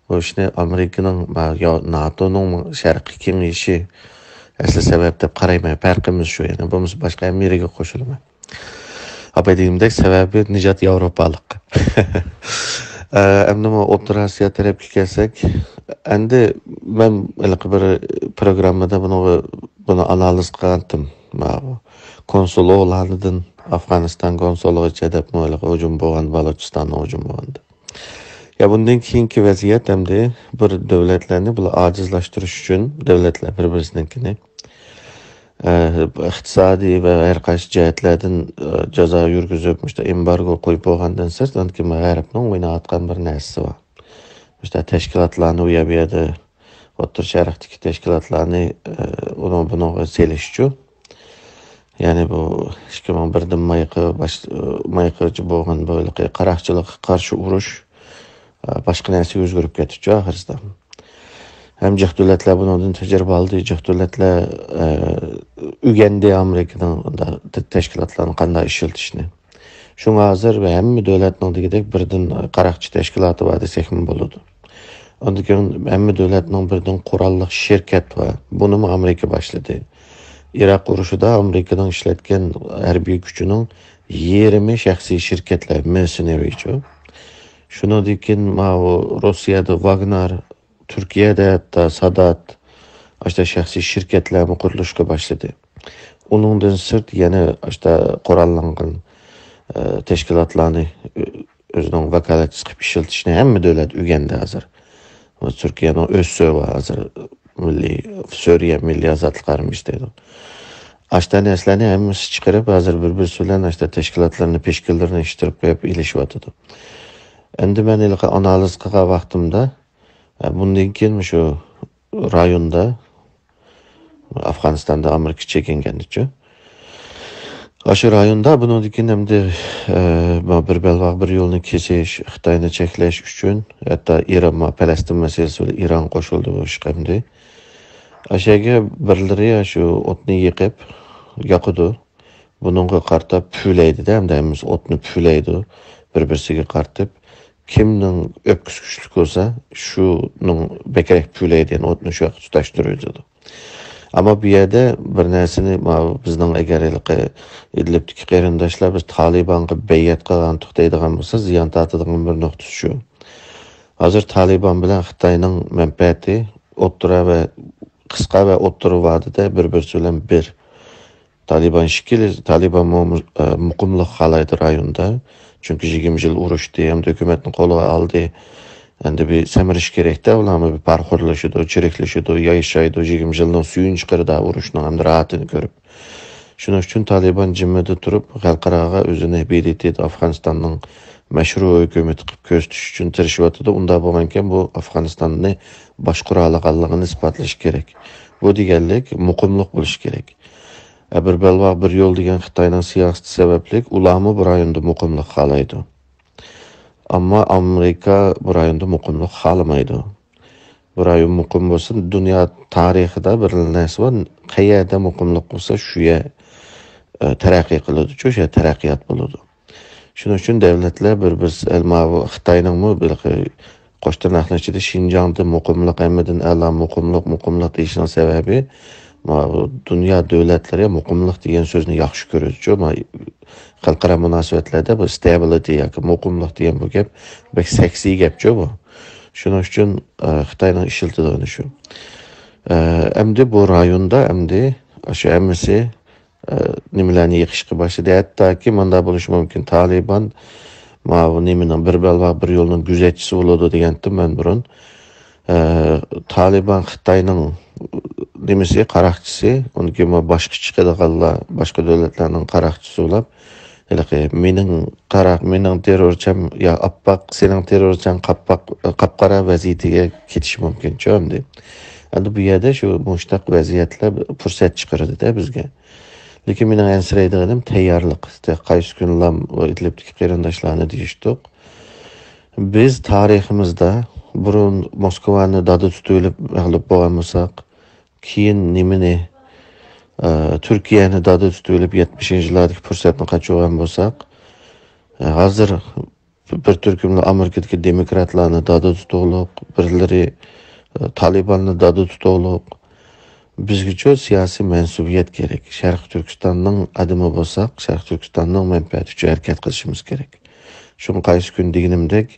بۇ ئىشنى ئامېرىكىنىڭ، يا ناتونىڭ شەرقىي كېڭىيىشى ئەسلى سەۋەب دەپ قارايمەن. پەرقىمىز شۇ، يەنى بولمىسا باشقا ھەممە يېرىگە قوشۇلىمەن. ئاپاي دېگىنىمدەك سەۋەبى نىجات ياۋروپالىق. ئە، ئەمدى بۇ ئوتتۇرا ئاسىيا تەرەپكە كەلسەك، ئەمدى مەن ھېلىقى بىر پروگراممىدا بۇنىڭغا، بۇنى ئانالىز قىلغانتىم. ماۋۇ كونسۇل ئوغلانىدىن ئافغانىستان كونسۇلىغىچە دەپمۇ ھېلىقى ھۇجۇم بولغان، بالۇچىستاننىڭ ھۇجۇمى بولغاندا. يا بۇندىن كېيىنكى ۋەزىيەت ئەمدى بىر دۆلەتلەرنى بۇلار ئاجىزلاشتۇرۇش ئۈچۈن دۆلەتلەر بىر-بىرسىنىڭكىنى، ئە، ئىقتىسادىي ۋە ھەر قايسى جەھەتلەردىن، ئە، جازا يۈرگۈزۈپ، مۇشۇنداق ئېمبارگو قويۇپ بولغاندىن سىرت، ئاندىن كېيىن غەربنىڭ ئويناۋاتقان بىر نەرسىسى بار. مۇشۇنداق تەشكىلاتلارنى ئۇ يەر بۇ يەردە، ئوتتۇرا شەرقتىكى تەشكىلاتلارنى، ئە، ئۇنىڭ بۇنىڭغا سېلىشچۇ. يەنى بۇ ئىككى مىڭ بىردىن مايقى باش-، مايقىغىچە بولغان بۇ ھېلىقى قاراقچىلىققا قارشى ئۇرۇش، ئە، باشقا نەرسىگە ئۆزگىرىپ كەتتىچۇ ئاخىرسىدا. ھەم جىق دۆلەتلەر بۇنىڭدىن تەجرىبە ئالدى، جىق دۆلەتلەر، ئە، ئۆگەندى ئامېرىكىنىڭ ئۇنداق تە-، تەشكىلاتلارنى قانداق ئىشلىتىشنى. شۇڭا ھازىر ھەممە دۆلەتنىڭ دېگۈدەك بىردىن قاراقچى تەشكىلاتى بار دېسەكمۇ بولىدۇ. ئاندىن كېيىن ھەممە دۆلەتنىڭ بىردىن قوراللىق شىركەت بار. بۇنىمۇ ئامېرىكا باشلىدى. ئىراق ئۇرۇشىدا ئامېرىكىنىڭ ئىشلەتكەن ھەربىي كۈچىنىڭ يېرىمى شەخسىي شىركەتلەر، مېرسېنېرىچۇ. شۇنىڭدىن كېيىن ماۋۇ روسىيەدە ۋاگنار، تۈركىيەدە ھەتتا سادات، ئاشتا شەخسىي شىركەتلەرمۇ قۇرۇلۇشقا باشلىدى. ئۇنىڭدىن سىرت يەنە ئاشتا قوراللانغان، ئە، تەشكىلاتلارنى، ئۆ-، ئۆزىنىڭ ۋاكالەتچىسى قىلىپ ئىشلىتىشنى ھەممە دۆلەت ئۆگەندى ھازىر. تۈركىيەنىڭ ئۆز سۆۋى ھازىر مىللىي، سۈرىيە مىللىي ئازادلىق ئارمىيىسى دەيدۇ. ئاشتا نەرسىلەرنى ھەممىسى چىقىرىپ، ھازىر بىر-بىرسى بىلەن ئاشتا تەشكىلاتلارنى، پىشكىلىرىنى ئىشتىرىپ قويۇپ ئېلىشىۋاتىدۇ. ئەمدى مەن ھېلىقى ئانالىز قىلغان ۋاقتىمدا، ئە، بۇندىن كېيىن مۇشۇ رايوندا، ئافغانىستاندا ئامېرىكا چېكىنگەندىچۇ. ئاشۇ رايوندا بۇنىڭدىن كېيىن ئەمدى، ئە، بۇ بىر بەلباغ بىر يولنى كېسىش، خىتاينى چەكلەش ئۈچۈن، ھەتتا ئىران، پەلەستىن مەسىلىسى بىلەن ئىران قوشۇلدى بۇ ئىشقا ئەمدى. ئاشۇ يەرگە بىرلىرى شۇ ئوتنى يېقىپ، ياقىدۇ. بۇنىڭغا قارىتا پۈۋلەيدۇ-دە، ئەمدى ھەممىسى ئوتنى پۈۋلەيدۇ، بىر-بىرسىگە قارىتىپ. كىمنىڭ ئۆپكىسى كۈچلۈك بولسا، شۇنىڭ بەكرەك پۈۋلەيدۇ، يەنى ئوتنى شۇ ياققا تۇتاشتۇرۇۋېتىدۇ. ئەمما بۇ يەردە بىر نەرسىنى، ماۋۇ بىزنىڭ ئەگەر ھېلىقى ئىدلىبتىكى قېرىنداشلار، بىز تالىبانغا بەيئەت قىلغانتۇق دەيدىغان بولسا، زىيان تارتىدىغان بىر نۇقتىسى شۇ. ھازىر تالىبان بىلەن خىتاينىڭ مەنپەئەتى ئوتتۇرا ۋە، قىسقا ۋە ئوتتۇرا ۋادىدە بىر-بىرسى بىلەن بىر. تالىبان شەكىل، تالىبانمۇ، ئە، مۇقىملىق خالايدۇ رايوندا. چۈنكى يىگىرمە يىل ئۇرۇشتى، ئەمدى ھۆكۈمەتنى قولىغا ئالدى. ئەمدى بىر سەمرىشى كېرەكتە، ئۇلارمۇ بىر پارخورلىشىدۇ، چىرىكلىشىدۇ، يايشايدۇ. يىگىرمە يىلنىڭ سۈيىنى چىقىرىدۇ ئۇرۇشنىڭ، ئەمدى راھىتىنى كۆرۈپ. شۇنىڭ ئۈچۈن تالىبان جىممىدە تۇرۇپ، خەلقئاراغا ئۆزىنى بىدىتى ئافغانىستاننىڭ مەشرۇ ھۆكۈمىتى قىلىپ كۆرسىتىش ئۈچۈن تىرىشىۋاتىدۇ. ئۇنداق بولغانكەن، بۇ ئافغانىستاننى باشقۇرالىغانلىقىنى ئىسپاتلىشى كېرەك. بۇ دېگەنلىك مۇقىملىق بولۇشى كېرەك. ئە، بىر بەلباغ بىر يول دېگەن خىتاينىڭ سىياسىتى سەۋەبلىك ئۇلارمۇ بۇ رايوندا مۇقىملىق خالايدۇ. ئەمما ئامېرىكا بۇ رايوندا مۇقىملىق خالىمايدۇ. بۇ رايون مۇقىم بولسا، دۇنيا تارىخىدا بىر نەرسە بار، قەيەردە مۇقىملىق بولسا، شۇ يەر، ئە، تەرەققىي قىلىدۇ، شۇ يەر تەرەققىيات بولىدۇ. شۇنىڭ ئۈچۈن دۆلەتلەر بىر-بىرسى، ماۋۇ خىتاينىڭمۇ بىر قوش تىرناقنىڭ ئىچىدە شىنجاڭدا مۇقىملىق، ھەممىدىن ئەلا مۇقىملىق، مۇقىملىق دېيىشىنىڭ سەۋەبى، ما بۇ دۇنيا دۆلەتلىرى مۇقىملىق دېگەن سۆزنى ياخشى كۆرىدۇچۇ. ما خەلقئارا مۇناسىۋەتلەردە بۇ stability ياكى مۇقىملىق دېگەن بۇ گەپ بەك سەكسىي گەپچۇ بۇ. شۇنىڭ ئۈچۈن، ئە، خىتاينىڭ ئىشلىتىدىغىنى شۇ. ئە، ئەمدى بۇ رايوندا ئەمدى شۇ ھەممىسى، ئە، نېمىلەرنى يىغىشقا باشلىدى. ھەتتاكى مۇنداق بولۇشى مۇمكىن، تالىبان ماۋۇ نېمىنىڭ، بىر بەلباغ بىر يولنىڭ گۆزەتچىسى بولىدۇ دېگەنتىم مەن بۇرۇن. ئە، تالىبان خىتاينىڭ نېمىسى، قاراقچىسى، ئۇنىڭ كېيىن باشقا چىقىدىغانلار، باشقا دۆلەتلەرنىڭ قاراقچىسى بولۇپ، ھېلىقى مېنىڭ قاراق، مېنىڭ تېررورچام يا ئاپئاق، سېنىڭ تېررورچاڭ قاپقاق، قاپقارا ۋەزىيىتىگە كېتىشى مۇمكىنچۇ ئەمدى. ئەمدى بۇ يەردە شۇ مۇشتاق ۋەزىيەتلەر پۇرسەت چىقىرىدۇ-دە بىزگە. لېكىن مېنىڭ ئەنسىرەيدىغىنىم تەييارلىق. قايسى كۈنلام ئىدلىبتىكى قېرىنداشلارنى دېيىشتۇق. بىز تارىخىمىزدا بۇرۇن موسكۋانى دادا تۇتۇۋېلىپ مەغلۇپ بولغان بولساق، كېيىن نېمىنى، ئە، تۈركىيەنى دادا تۇتۇۋېلىپ يەتمىشىنچى يىللاردىكى پۇرسەتنى قاچۇرغان بولساق، ئە، ھازىر بىر تۈركۈملەر ئامېرىكىدىكى دېموكراتلارنى دادا تۇتۇقلۇق، بىرلىرى، ئە، تالىباننى دادا تۇتۇقلۇق. بىزگىچۇ سىياسىي مەنسۇبىيەت كېرەك. شەرقىي تۈركىستاننىڭ ئادىمى بولساق، شەرقىي تۈركىستاننىڭ مەنپەئەتى ئۈچۈن ھەرىكەت قىلىشىمىز كېرەك. شۇڭا قايسى كۈن دېگىنىمدەك،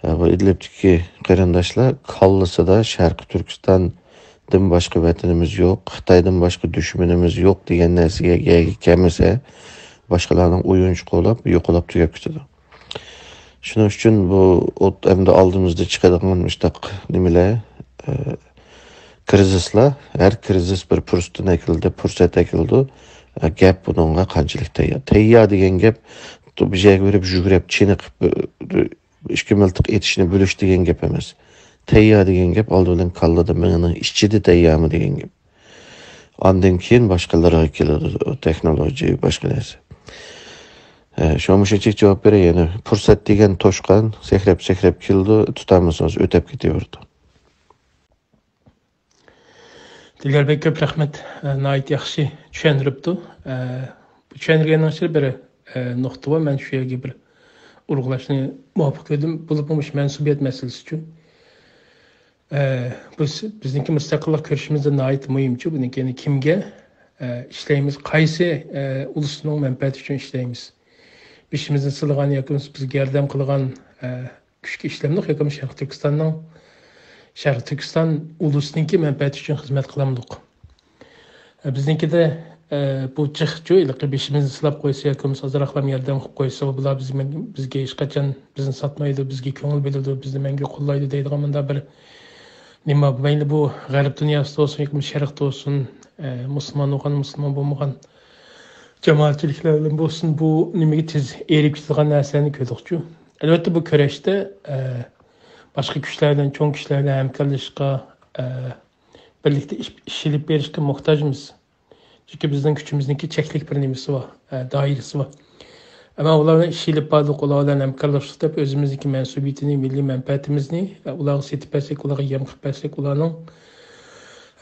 ئە، بۇ ئىدلىبتىكى قېرىنداشلار كاللىسىدا شەرقىي تۈركىستاندىن باشقا ۋەتىنىمىز يوق، خىتايدىن باشقا دۈشمىنىمىز يوق دېگەن نەرسىگە يەگە كەلمىسە، باشقىلارنىڭ ئويۇنچۇقى بولۇپ، يوقىلاپ تۈگەپ كېتىدۇ. شۇنىڭ ئۈچۈن بۇ ئوت-، ئەمدى ئالدىمىزدا چىقىدىغان مۇشتاق نېمىلەر، ئە، كىرىزىسلار، ھەر كىرىزىس بىر پۇرسەتنى ئەكېلىدۇ، پۇرسەت ئەكېلىدۇ. ئە، گەپ بۇنىڭغا قانچىلىك تەييار. تەييار دېگەن گەپ، بۇ يەرگە بېرىپ يۈگۈرۈپ، چېنىقىپ، ئىككى مىلتىق ئېتىشنى بىلىش دېگەن گەپ ئەمەس. تەييار دېگەن گەپ ئالدى بىلەن كاللىدا مېڭىنىڭ ئىچىدە تەييارمۇ دېگەن گەپ. ئاندىن كېيىن باشقىلىرىغا كېلىدۇ، تېخنولوگىيە، باشقا نەرسە. ئە، شۇڭا مۇشۇنچىلىك جاۋاب بېرەي، يەنە پۇرسەت دېگەن توشقان، سەكرەپ-سەكرەپ كېلىدۇ، تۇتالمىسىڭىز ئۆتەپ كېتىۋېرىدۇ. دىليار بەگ، كۆپ رەھمەت. ئە، ناھايىتى ياخشى چۈشەندۈرۈپتۇ. ئە، بۇ چۈشەندۈرگەننىڭ ئىچىدە بىر، ئە، نۇقتا بار، مەن شۇ يەرگە بىر ئۇرغۇلاشنى مۇۋاپىق كۆردۈم. بولۇپمۇ مۇشۇ مەنسۇبىيەت مەسىلىسىچۇ. ئە، بىز، بىزنىڭكى مۇستەقىللىق كۈرىشىمىزدە ناھايىتى مۇھىمچۇ. بۇنىڭكى يەنە كىمگە، ئە، ئىشلەيمىز، قايسى، ئە، ئۇلۇسنىڭ مەنپەئەتى ئۈچۈن ئىشلەيمىز؟ بېشىمىزنى سىلىغان ياكى بولمىسا بىزگە ياردەم قىلغان، ئە، كۈچكە ئىشلەمدۇق ياكى شەرقىي تۈركىستاننىڭ، شەرقىي تۈركىستان ئۇلۇسىنىڭكى مەنپەئەتى ئۈچۈن خىزمەت قىلامدۇق؟ ئە، بىزنىڭكىدە، ئە، بۇ جىقچۇ، ھېلىقى بېشىمىزنى سىلاپ قويسا ياكى بولمىسا ئازراقلام ياردەم قىلىپ قويسا، بۇلار بىز، بىزگە ھېچقاچان بىزنى ساتمايدۇ، بىزگە كۆڭۈل بۆلىدۇ، بىزنى مەڭگۈ قوللايدۇ دەيدىغان مۇنداق بىر نېمە، مەيلى بۇ غەرب دۇنياسىدا بولسۇن ياكى شەرقتە بولسۇن، ئە، مۇسۇلمان بولغان، مۇسۇلمان بولمىغان جامائەتچىلىكلەر بىلەن بولسۇن، بۇ نېمىگە تېز ئېرىپ كېتىدىغان نەرسىلەرنى كۆردۇقچۇ. ئەلۋەتتە، بۇ كۈرەشتە، ئە، باشقا كۈچلەر بىلەن، چوڭ كۈچلەر بىلەن ھەمكارلىشىشقا، ئە، بىرلىكتە ئىش، ئىش ئېلىپ بېرىشقا موھتاجمىز. چۈنكى بىزنىڭ كۈچىمىزنىڭكى چەكلىك بىر نېمىسى بار، ئە، دائىرىسى بار. ئەمما ئۇلار بىلەن ئىش ئېلىپ باردۇق، ئۇلار بىلەن ھەمكارلاشتۇق دەپ ئۆزىمىزنىڭكى مەنسۇبىيىتىنى، مىللىي مەنپەئەتىمىزنى، ئە، ئۇلارغا سېتىپ بەرسەك، ئۇلارغا يەم قىلىپ بەرسەك، ئۇلارنىڭ،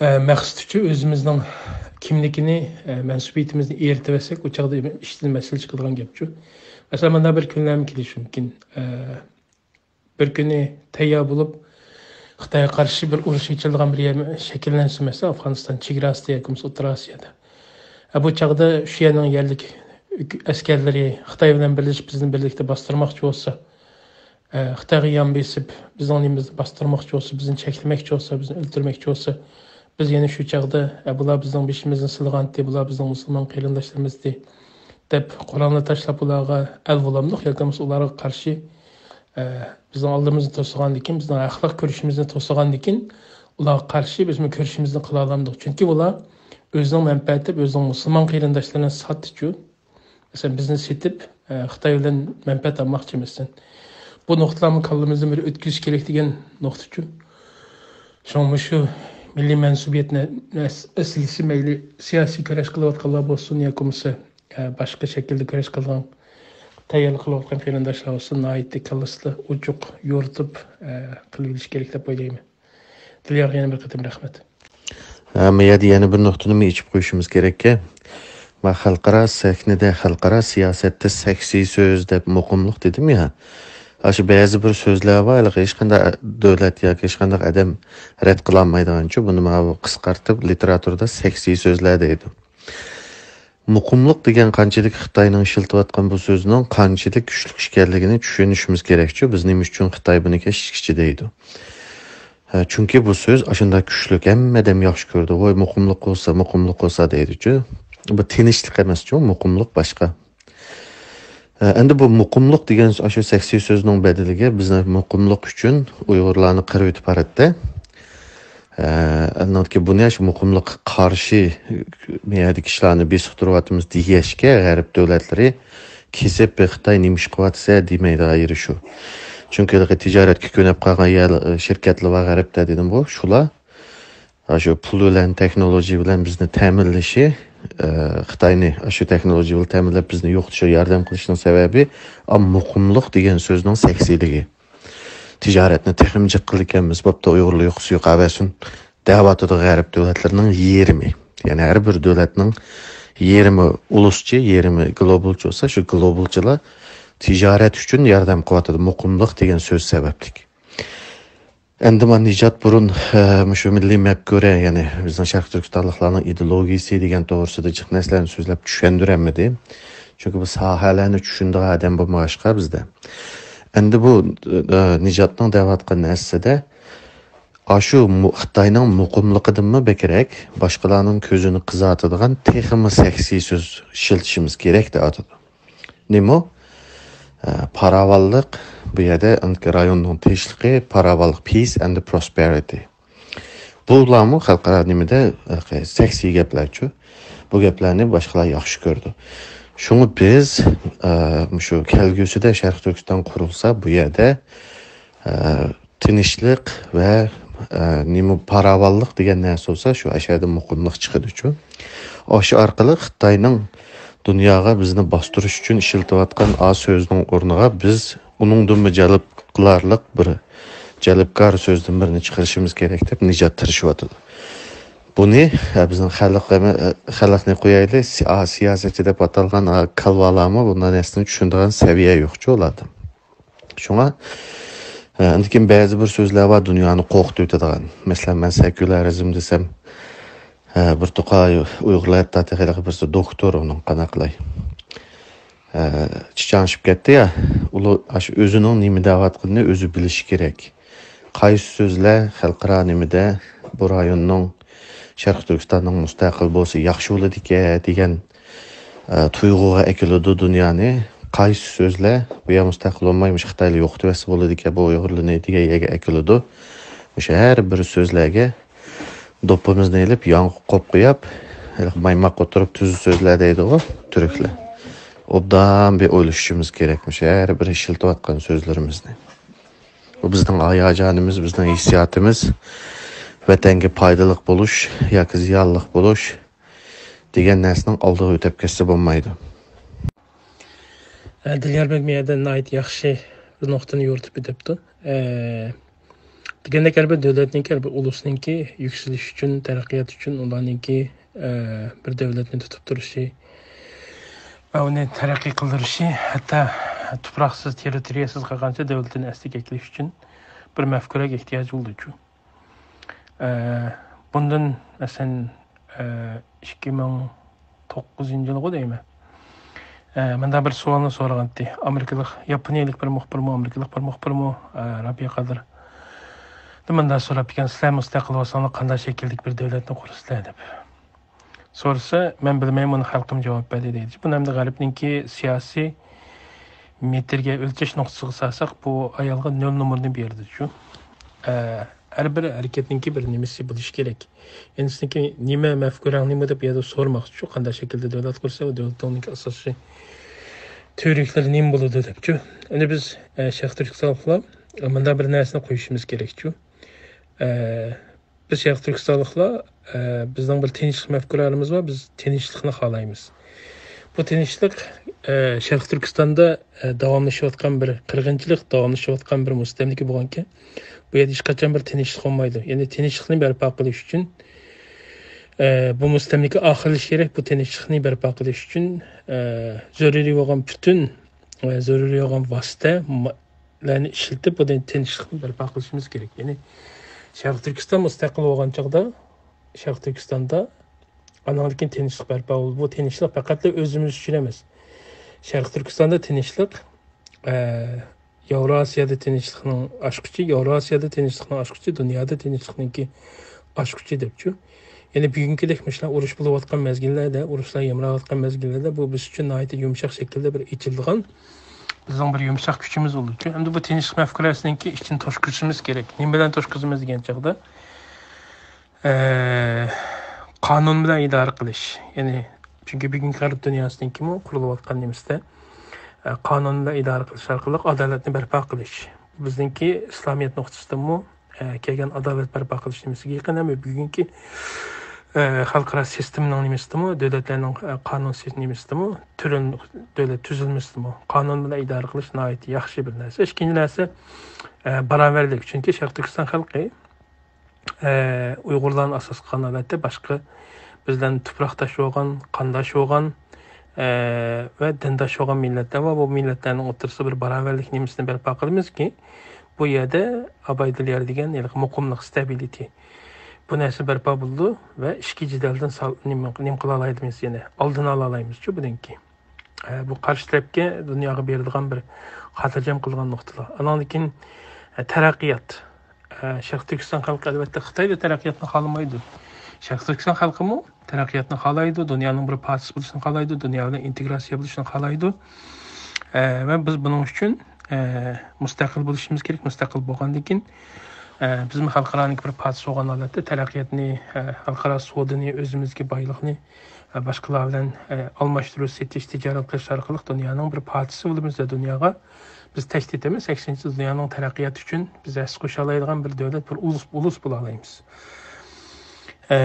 ئە، مەقسىتىچۇ ئۆزىمىزنىڭ كىملىكىنى، ئە، مەنسۇبىيىتىمىزنى ئېرىتىۋەتسەك، ئۇ چاغدا ئىشتىن مەسىلە چىقىدىغان گەپچۇ. مەسىلەن، مانا بىر كۈنلەرمۇ كېلىشى مۇمكىن. ئە، بىر كۈنى تەييار بولۇپ، خىتايغا قارشى بىر ئۇرۇش ئېچىلىدىغان بىر يەر شەكىللەنسە، مەسىلەن، ئافغانىستان چېگراسىدا ياكى بولمىسا ئوتتۇرا ئاسىيادا. ھە، بۇ چاغدا شۇ يەرنىڭ يەرلىك ئەسكەرلىرى خىتاي بىلەن بىرلىشىپ بىزنى بىرلىكتە باستۇرماقچى بولسا، ئە، خىتايغا يان بېسىپ، بىزنىڭ نېمىمىزنى باستۇرماقچى بولسا، بىزنى چەكلىمەكچى بولسا، بىزنى ئۆلتۈرمەكچى بولسا، بىز يەنە شۇ چاغدا، ئە، بۇلار بىزنىڭ بېشىمىزنى سىلىغانتى، بۇلار بىزنىڭ مۇسۇلمان قېرىنداشلىرىمىزدى، دەپ قورالنى تاشلاپ ئۇلارغا ئەل بولامدۇق ياكى بولمىسا ئۇلارغا قارشى، ئە، بىزنىڭ ئالدىمىزنى توسىغاندىكىن، بىزنىڭ ھەقلىق كۈرىشىمىزنى توسىغاندىكىن، ئۇلارغا قارشى بىزمۇ كۈرىشىمىزنى قىلالامدۇق. چۈنكى ئۇلار ئۆزىنىڭ مەنپەئەتى دەپ ئۆزىنىڭ مۇسۇلمان قېرىنداشلىرىنى ساتتىچۇ. مەسىلەن، بىزنى سېتىپ، ئە، خىتاي بىلەن مەنپەئەت ئالماقچى، مەسىلەن. بۇ نۇقتىلارمۇ كاللىمىزدىن بىر ئۆتكۈزۈش كېرەك دېگەن نۇقتىچۇ. شۇڭا مۇشۇ مىللىي مەنسۇبىيەتنى، مەس-، مەسىلىسى مەيلى سىياسىي كۈرەش قىلىۋاتقانلار بولسۇن ياكى بولمىسا، ئە، باشقا شەكىلدە كۈرەش قىلىدىغان، تەييارلىق قىلىۋاتقان قېرىنداشلار بولسۇن، ناھايىتى كاللىسىدا ئوچۇق يورۇتۇپ، ئە، قىلىۋېلىش كېرەك دەپ ئويلايمەن. دىليارغا يەنە بىر قېتىم رەھمەت. ھە، مۇ يەردە يەنە بىر نۇقتىنى ئېچىپ قويۇشىمىز كېرەككەن. ما خەلقئارا سەھنىدە، خەلقئارا سىياسەتتە سەكسىي سۆز دەپ مۇقىملىق دېدىم يا. ئاشۇ بەزى بىر سۆزلەر بار، ھېلىقى ھېچقانداق دۆلەت ياكى ھېچقانداق ئادەم رەت قىلالمايدىغانچۇ، بۇنى ماۋۇ قىسقارتىپ لىتېراتۇرىدا سەكسىي سۆزلەر دەيدۇ. مۇقىملىق دېگەن قانچىلىك خىتاينىڭ ئىشلىتىۋاتقان بۇ سۆزىنىڭ قانچىلىك كۈچلۈك ئىكەنلىكىنى چۈشىنىشىمىز كېرەكچۇ، بىز نېمە ئۈچۈن خىتاي بۇنى كەشتىكچى دەيدۇ. ھە، چۈنكى بۇ سۆز ئاشۇنداق كۈچلۈك، ھەممە ئادەم ياخشى كۆرىدۇ. ۋاي، مۇقىملىق بولسا، مۇقىملىق بولسا دەيدۇچۇ. بۇ تىنچلىق ئەمەسچۇ، مۇقىملىق باشقا. ئە، ئەمدى بۇ مۇقىملىق دېگەن ئاشۇ سەكسىي سۆزنىڭ بەدىلىگە بىز مۇقىملىق ئۈچۈن ئۇيغۇرلارنى قىرىۋېتىپ باراتتى. ئە، ئاندىن كېيىن بۇنى ئاشۇ مۇقىملىققا قارشى، مۇ يەردىكى ئىشلارنى بېسىقتۇرۇۋاتىمىز دېگەچكە، غەرب دۆلەتلىرى كېسىپ، خىتاي نېمە ئىش قىلىۋاتىسە دېمەيدىغان يېرى شۇ. چۈنكى تىجارەتكە كۆنۈپ قالغان يەر، شىركەتلەر بار غەربتە دېدىمغۇ، شۇلار ئاشۇ پۇل بىلەن، تېخنولوگىيە بىلەن بىزنى تەمىنلىشى، ئە، خىتاينى ئاشۇ تېخنولوگىيە بىلەن تەمىنلەپ بىزنى يوقىتىشىغا ياردەم قىلىشىنىڭ سەۋەبى، ئا، مۇقىملىق دېگەن سۆزنىڭ سەكسىيلىكى. تىجارەتنى تېخىمۇ جىق قىلىدىكەنمىز، بوپتۇ، ئۇيغۇرلار يوقىسى يوق، ئەۋەتسۇن دەۋاتىدۇ غەرب دۆلەتلىرىنىڭ يېرىمى. يەنى ھەر بىر دۆلەتنىڭ يېرىمى ئۇلۇسچى، يېرىمى گلوبالچى بولسا، شۇ گلوبالچىلار تىجارەت ئۈچۈن ياردەم قىلىۋاتىدۇ، مۇقىملىق دېگەن سۆز سەۋەبلىك. ئەمدى مانا نىجات بۇرۇن، ئە، مۇشۇ مىللىي مەپكۇرە، يەنى بىزنىڭ شەرقىي تۈركىستانلىقلارنىڭ ئىدېئولوگىيىسى دېگەن توغرىسىدا جىق نەرسىلەرنى سۆزلەپ چۈشەندۈرەلمىدى. چۈنكى بۇ ساھەلەرنى چۈشىنىدىغان ئادەم بولمىغاچقا بىزدە. ئەمدى بۇ، ئە، نىجاتنىڭ دەۋاتقان نەرسىسىدە ئاشۇ مۇ-، خىتاينىڭ مۇقىملىقىدىنمۇ بەكرەك باشقىلارنىڭ كۆزىنى قىزارتىدىغان تېخىمۇ سەكسىي سۆز ئىشلىتىشىمىز كېرەك دەۋاتىدۇ. نېمە؟ ئە، پاراۋانلىق، بۇ يەردە ئەنكى رايوننىڭ تىنچلىقى، پاراۋانلىق، peace and prosperity. بۇلارمۇ خەلقئارا نېمىدە، ئە، سەكسىي گەپلەرچۇ. بۇ گەپلەرنى باشقىلار ياخشى كۆرىدۇ. شۇڭا بىز، ئە، مۇشۇ كەلگۈسىدە شەرقىي تۈركىستان قۇرۇلسا، بۇ يەردە، ئە، تىنچلىق ۋە، ئە، نېمە، پاراۋانلىق دېگەن نەرسە بولسا، شۇ ئەشەدە مۇقىملىق چىقىدۇچۇ. ئاشۇ ئارقىلىق خىتاينىڭ دۇنياغا بىزنى باستۇرۇش ئۈچۈن ئىشلىتىۋاتقان ئا سۆزنىڭ ئورنىغا بىز ئۇنىڭدىنمۇ جەلپ قىلارلىق بىر جەلپكار سۆزدىن بىرنى چىقىرىشىمىز كېرەك دەپ نىجات تىرىشىۋاتىدۇ. بۇنى، ئە، بىزنىڭ خەلق، ئە، خەلقنى قويايلى، سىيا-، سىياسەتچى دەپ ئاتالغان، ئە، كالۋالارمۇ بۇنداق نەرسىنى چۈشىنىدىغان سەۋىيە يوقچۇ ئۇلاردا. شۇڭا، ئە، ئاندىن كېيىن بەزى بىر سۆزلەر بار دۇنيانى قورقۇتۇۋېتىدىغان. مەسىلەن، مەن سېكۇلارىزم دېسەم، ئە، بىر توقاي ئۇيغۇرلار ھەتتا تېخى ھېلىقى بىرسى دوكتور ئۇنىڭ، قانداق قىلاي؟ ئە، چىچاڭشىپ كەتتى يا. ئۇلار ئاشۇ ئۆزىنىڭ نېمە دەۋاتقىنىنى ئۆزى بىلىشى كېرەك. قايسى سۆزلەر خەلقئارا نېمىدە بۇ رايوننىڭ، شەرقىي تۈركىستاننىڭ مۇستەقىل بولسا ياخشى بولىدىكەن دېگەن، ئە، تۇيغۇغا ئەكېلىدۇ دۇنيانى. قايسى سۆزلەر بۇ يەر مۇستەقىل بولماي، مۇشۇ خىتايلار يوقىتىۋەتسە بولىدىكەن بۇ ئۇيغۇرلىرىنى دېگەن يەرگە ئەكېلىدۇ. مۇشۇ ھەر بىر سۆزلەرگە دوپپىمىزنى ئېلىپ، ياڭاق قوپ قويۇپ، ھېلىقى مايماق ئولتۇرۇپ تۈزۈك سۆزلەر دەيدىغۇ تۈركلەر. ئوبدان بىر ئويلىشىشىمىز كېرەك مۇشۇ ھەر بىر ئىشلىتىۋاتقان سۆزلىرىمىزنى. بۇ بىزنىڭ ھاياجانىمىز، بىزنىڭ ھېسسىياتىمىز، ۋەتەنگە پايدىلىق بولۇش ياكى زىيانلىق بولۇش دېگەن نەرسىنىڭ ئالدىغا ئۆتۈپ كەتسە بولمايدۇ. ئە، دىليار بەگ مۇ يەردە ناھايىتى ياخشى بىر نۇقتىنى يورۇتۇپ ئۆتۈپتۇ. ئە، دېگەندەك، ھەر بىر دۆلەتنىڭكى، ھەر بىر ئۇلۇسنىڭكى يۈكسىلىش ئۈچۈن، تەرەققىيات ئۈچۈن ئۇلارنىڭكى، ئە، بىر دۆلەتنى تۇتۇپ تۇرۇشى ۋە ئۇنى تەرەققىي قىلدۇرۇشى، ھەتتا تۇپراقسىز، تېررىتورىيەسىز قالغانچە دۆلىتىنى ئەسلىگە ئەكېلىش ئۈچۈن بىر مەفكۇرەگە ئېھتىياجى بولىدۇچۇ. ئە، بۇندىن، مەسىلەن، ئە، ئىككى مىڭ توققۇزىنچى يىلغۇ دەيمەن. ئە، مۇنداق بىر سوئالنى سورىغانتى. ئامېرىكىلىق، ياپونىيەلىك بىر مۇخبىرمۇ، ئامېرىكىلىق بىر مۇخبىرمۇ، ئە، رابىيە قادىر مۇنداق سوراپتىكەن، سىلەر مۇستەقىل بولساڭلار قانداق شەكىلدىكى بىر دۆلەتنى قۇرىسىلەر دەپ. سورىسا، مەن بىلمەيمەن، ئۇنى خەلقىم جاۋاب بەردى دەيدۇ. بۇنى ئەمدى غەربنىڭكى سىياسىي مېتىرگە ئۆلچەش نۇقتىسىغا سالساق، بۇ ئايالغا نۆل نومۇرنى بېرىدۇچۇ. ئە، ھەر بىر ھەرىكەتنىڭكى بىر نېمىسى بولۇشى كېرەك. ئەمدى سېنىڭكى نېمە مەپكۇرەڭ نېمە دەپ يەنە سورىماقچۇ، قانداق شەكىلدە دۆلەت قۇرسا، دۆلىتىڭنىڭكى ئاساسىي تۈۋرۈكلىرى نېمە بولىدۇ دەپچۇ. ئەمدى بىز، ئە، شەرقىي تۈركىستانلىقلار مۇنداق بىر نەرسىنى قويۇشىمىز كېرەكچۇ. ئە، بىز شەرقىي تۈركىستانلىقلار، ئە، بىزنىڭ بىر تىنچلىق مەپكۇرەمىز بار، بىز تىنچلىقنى خالايمىز. بۇ تىنچلىق، ئە، شەرقىي تۈركىستاندا، ئە، داۋاملىشىۋاتقان بىر قىرغىنچىلىق، داۋاملىشىۋاتقان بىر مۇستەملىكە بولغانكەن، بۇ يەردە ھېچقاچان بىر تىنچلىق بولمايدۇ. يەنى تىنچلىقنى بەرپا قىلىش ئۈچۈن، ئە، بۇ مۇستەملىكە ئاخىرلىشى كېرەك. بۇ تىنچلىقنى بەرپا قىلىش ئۈچۈن، ئە، زۆرۈرىي بولغان پۈتۈن، ئە، زۆرۈرىي بولغان ۋاسىتە، ما-، ئىشلىتىپ، بۇنى تىنچلىقنى بەرپا قىلىشىمىز كېرەك. يەنى شەرقىي تۈركىستان مۇستەقىل بولغان چاغدا، شەرقىي تۈركىستاندا ئانىڭدىن كېيىن تىنچلىق بەرپا بولدى. بۇ تىنچلىق پەقەتلا ئۆزىمىز ئۈچۈن ئەمەس. شەرقىي تۈركىستاندا تىنچلىق، ئە، ياۋراسىيادا تىنچلىقنىڭ ئاچقۇچى، ياۋراسىيادا تىنچلىقنىڭ ئاچقۇچى، دۇنيادا تىنچلىقنىڭكى ئاچقۇچى دەپچۇ. يەنى بۈگۈنكىدەك مۇشۇنداق ئۇرۇش بولۇۋاتقان مەزگىللەردە، ئۇرۇشلار يامراۋاتقان مەزگىللەردە بۇ بىز ئۈچۈن ناھايىتى يۇمشاق شەكىلدە بىر ئېچىلىدىغان، بىزنىڭ بىر يۇمشاق كۈچىمىز بولىدۇ. ئەمدى بۇ تىنچلىق مەپكۇرەسىنىڭكى ئىچىنى توشقۇزۇشىمىز كېرەك. نېمە بىلەن توشقۇزىمىز دېگەن چاغدا، ئە، قانۇن بىلەن ئىدارە قىلىش. يەنى، چۈنكى بۈگۈنكى غەرب دۇنياسىنىڭكىمۇ قۇرۇلۇۋاتقان نېمىسىدە، ئە، قانۇن بىلەن ئىدارە قىلىش ئارقىلىق ئادالەتنى بەرپا قىلىش. بىزنىڭكى ئىسلامىيەت نۇقتىسىدىنمۇ، ئە، كەلگەن ئادالەت بەرپا قىلىش نېمىسىگە يېقىن. ھەم بۈگۈنكى، ئە، خەلقئارا سىستېمىنىڭ نېمىسىدىمۇ، دۆلەتلەرنىڭ، ئە، قانۇن سىز-، نېمىسىدىمۇ، تۈرۈن-، دۆلەت تۈزۈلمىسىدىمۇ قانۇن بىلەن ئىدارە قىلىش ناھايىتى ياخشى بىر نەرسە. ئىككىنچى نەرسە، ئە، باراۋەرلىك. چۈنكى شەرقىي تۈركىستان خەلقى ئە، ئۇيغۇرلارنى ئاساس قىلغان ھالەتتە باشقا بىز بىلەن تۇپراقداش بولغان، قانداش بولغان، ئە، ۋە دىنداش بولغان مىللەتلەر بار. بۇ مىللەتلەرنىڭ ئوتتۇرىسىدا بىر باراۋەرلىك نېمىسىنى بەرپا قىلىمىزكى، بۇ يەردە ئابايدىليار دېگەن ھېلىقى مۇقىملىق، ستابىلىتى، بۇ نەرسە بەرپا بولىدۇ ۋە ئىچكى جېدەلدىن سال-، نېمە، نېمە قىلالايمىز يەنە؟ ئالدىنى ئالالايمىزچۇ بۇنىڭكى. ئە، بۇ قارشى تەرەپكە دۇنياغا بېرىدىغان بىر خاتىرجەم قىلغان نۇقتىلار. ئانىڭدىن كېيىن، ئە، تەرەققىيات. ئە، شەرقىي تۈركىستان خەلقى، ئەلۋەتتە، خىتايدا تەرەققىياتنى خالىمايدۇ. شەرقىي تۈركىستان خەلقىمۇ تەرەققىياتنى خالايدۇ، دۇنيانىڭ بىر پارچىسى بولۇشنى خالايدۇ، دۇنيا بىلەن ئىنتېگراتسىيە بولۇشنى خالايدۇ. ئە، ۋە بىز بۇنىڭ ئۈچۈن، ئە، مۇستەقىل بولۇشىمىز كېرەك. مۇستەقىل بولغاندىن كېيىن، ئە، بىزمۇ خەلقئارانىڭكى بىر پارچىسى بولغان ھالەتتە تەرەققىياتنى، ئە، خەلقئارا سودىنى، ئۆزىمىزگە بايلىقنى، ئە، باشقىلار بىلەن، ئە، ئالماشتۇرۇش، سېتىش، تىجارەت قىلىش ئارقىلىق دۇنيانىڭ بىر پارچىسى بولىمىز دە دۇنياغا. بىز تەھدىت ئەمەس، ئەكسىنچە، دۇنيانىڭ تەرەققىياتى ئۈچۈن بىز ھەسسە قوشالايدىغان بىر دۆلەت، بىر ئۇلۇس، ئۇلۇس بولالايمىز. ئە،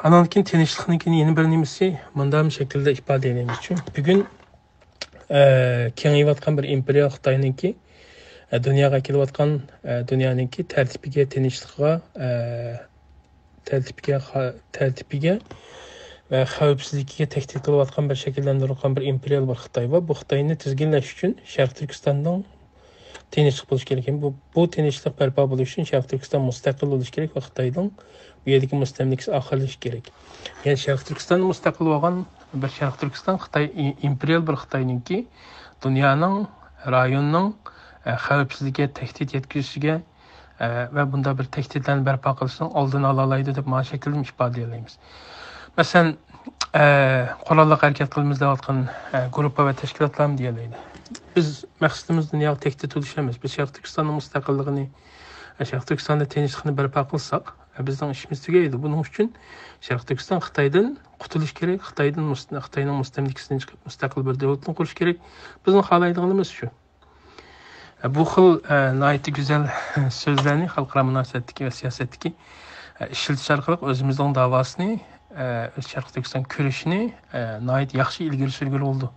ئانىڭدىن كېيىن تىنچلىقنىڭ كېيىن يەنە بىر نېمىسى، مۇنداق شەكىلدە ئىپادىلەيمىزچۇ. بۈگۈن، ئە، كېڭىيىۋاتقان بىر ئىمپېرىيە خىتاينىڭكى، ئە، دۇنياغا كېلىۋاتقان، ئە، دۇنيانىڭكى تەرتىپىگە، تىنچلىقىغا، ئە، تەرتىپىگە، خا-، تەرتىپىگە ۋە خەۋپسىزلىكىگە تەھدىت قىلىۋاتقان بىر شەكىللەندۈرۈلگەن بىر ئىمپېرىيەل بىر خىتاي بار. بۇ خىتاينى تىزگىنلەش ئۈچۈن شەرقىي تۈركىستاننىڭ تىنچلىق بولۇشى كېرەك. بۇ، بۇ تىنچلىق بەرپا بولۇشى ئۈچۈن شەرقىي تۈركىستان مۇستەقىل بولۇشى كېرەك ۋە خىتاينىڭ بۇ يەردىكى مۇستەملىكىسى ئاخىرلىشىشى كېرەك. يەنى شەرقىي تۈركىستان مۇستەقىل بولغان بىر شەرقىي تۈركىستان خىتاي ئى-، ئىمپېرىيەل بىر خىتاينىڭكى دۇنيانىڭ، رايوننىڭ، ئە، خەۋپسىزلىكىگە تەھدىت يەتكۈزۈشىگە، ئە، ۋە بۇنداق بىر تەھدىتلەرنى بەرپا قىلىشنىڭ ئالدىنى ئالالايدۇ دەپ مانا شەكىلدىن ئىپادىلىيەلەيمىز. مەسىلەن، ئە، قوراللىق ھەرىكەت قىلىمىز دەۋاتقان، ئە، گۇرۇپپا ۋە تەشكىلاتلارمۇ دېيەلەيدۇ. بىز مەقسىتىمىز دۇنياغا تەھدىت بولۇش ئەمەس. بىز شەرقىي تۈركىستاننىڭ مۇستەقىللىقىنى، ئە، شەرقىي تۈركىستاندا تىنچلىقنى بەرپا قىلساق، ئە، بىزنىڭ ئىشىمىز تۈگەيدۇ. بۇنىڭ ئۈچۈن شەرقىي تۈركىستان خىتايدىن قۇتۇلۇش كېرەك، خىتايدىن مۇس-، خىتاينىڭ مۇستەملىكىسىدىن چىقىپ، مۇستەقىل بىر دۆلەتنى قۇرۇش كېرەك. بىزنىڭ خالايدىغىنىمىز شۇ. بۇ خىل، ئە، ناھايىتى گۈزەل سۆزلەرنى خەلقئارا مۇناسىۋەتتىكى ۋە سىياسەتتىكى، ئە، ئىشلىتىش ئارقىلىق ئۆزىمىزنىڭ داۋاسىنى، ئە، ئۆز شەرقىي تۈركىستان كۈرىشىنى، ئە، ناھايىتى ياخشى ئىلگىرى سۈرگىلى بولىدۇ.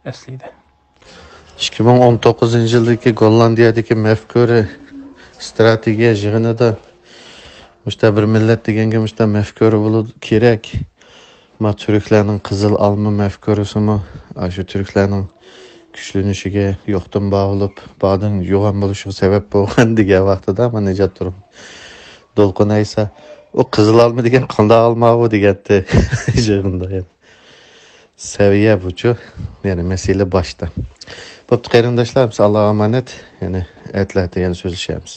ئەسلىدە. ئىككى مىڭ ئون توققۇزىنچى يىلدىكى گوللاندىيەدىكى مەفكۇرە ستراتېگىيە يىغىنىدا مۇشتا بىر مىللەت دېگەنگە مۇشتا مەفكۇرە بولۇ-، كېرەك. ما تۈركلەرنىڭ قىزىل ئالما مەفكۇرىسىمۇ ئاشۇ تۈركلەرنىڭ كۈچلىنىشىگە يوقتىن بار بولۇپ، باردىن يوغان بولۇشىغا سەۋەب بولغان دېگەن ۋاقتىدا ما نىجات تۇرۇم دولقۇن ئەيسا، «ئۇ قىزىل ئالما دېگەن قانداق ئالما ئۇ؟» دېگەنتى يىغىندا. يەنى سەۋىيە بۇچۇ، يەنى مەسىلە باشتا. بوپتۇ، قېرىنداشلار، بىز ئاللاغا ئامانەت، يەنى ئەتىلەردە يەنە سۆزلىشەرمىز.